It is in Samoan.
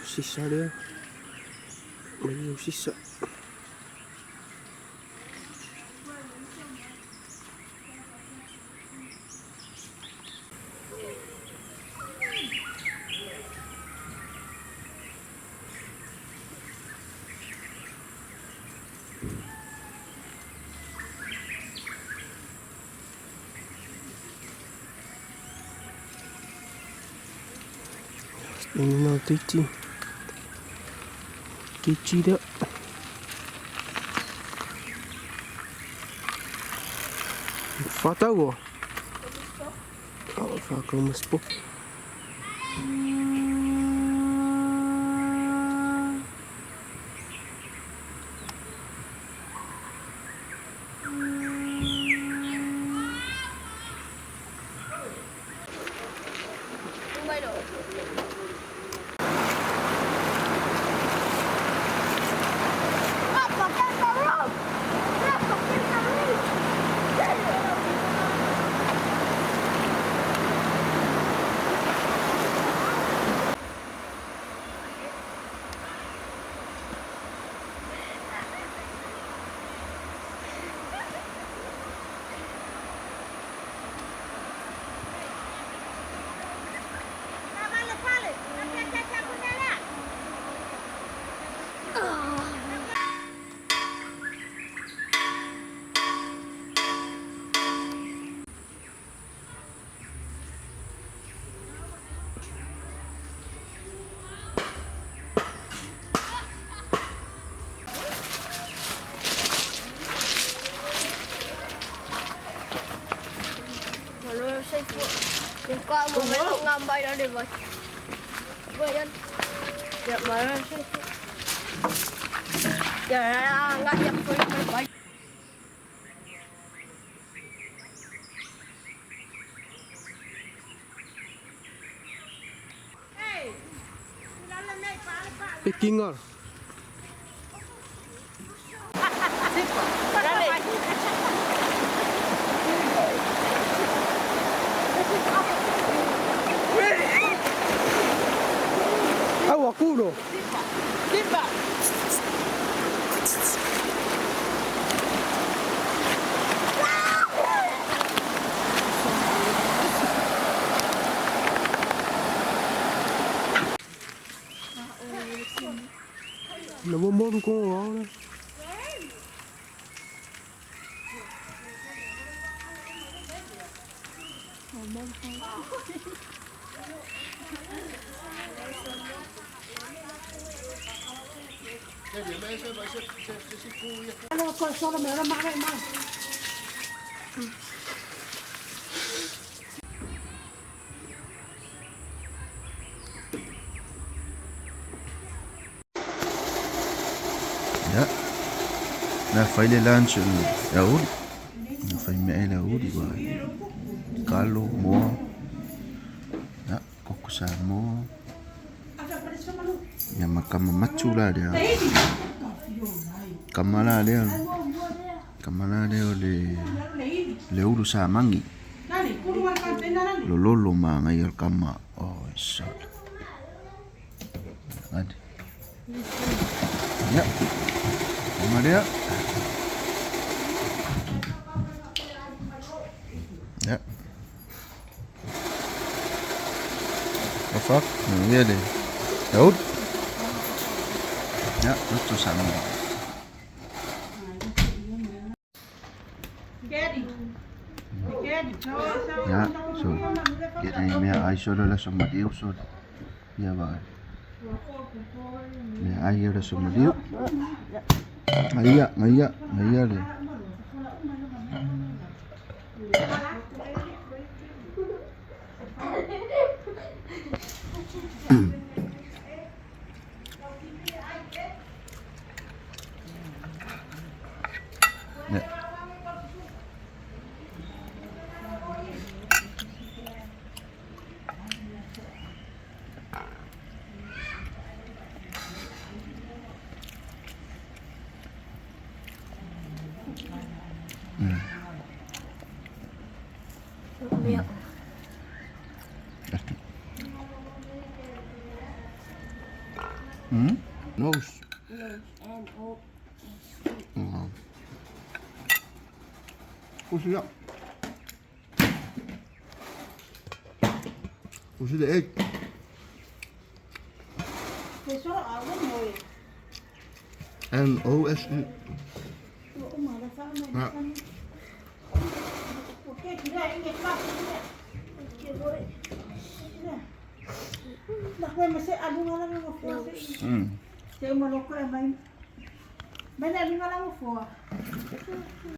Sisa lea. Mai au sisa. Nina titi. Titi lea. Whātau o? Oh, whākau ma spo. Pekingar. Aua kulo. Simba. Na mo mo ko wa. Ia, na fai le lunch i le aoauli. Na fai meaai le aoauli ua kalo, moa, ia, koko Samoa. Ia ma kama matu la lea. Kama la lea. Kama la lea o le le ulu samangi. Lololo magai o le kama. Oh, sala. Ade. Ia. Kama lea. Ia. Wafak, manuia le aoauli. Ia, loto Samoa. Ia, so, get nei mea ai solo le aso maliu solo. Ia vaai. Mea ai o le aso maliu. Gaia, gaia, gaia le. Ia. Nose. Nose. N O 嗯。不需要。不是的，哎，N O S E。Ja. Mm.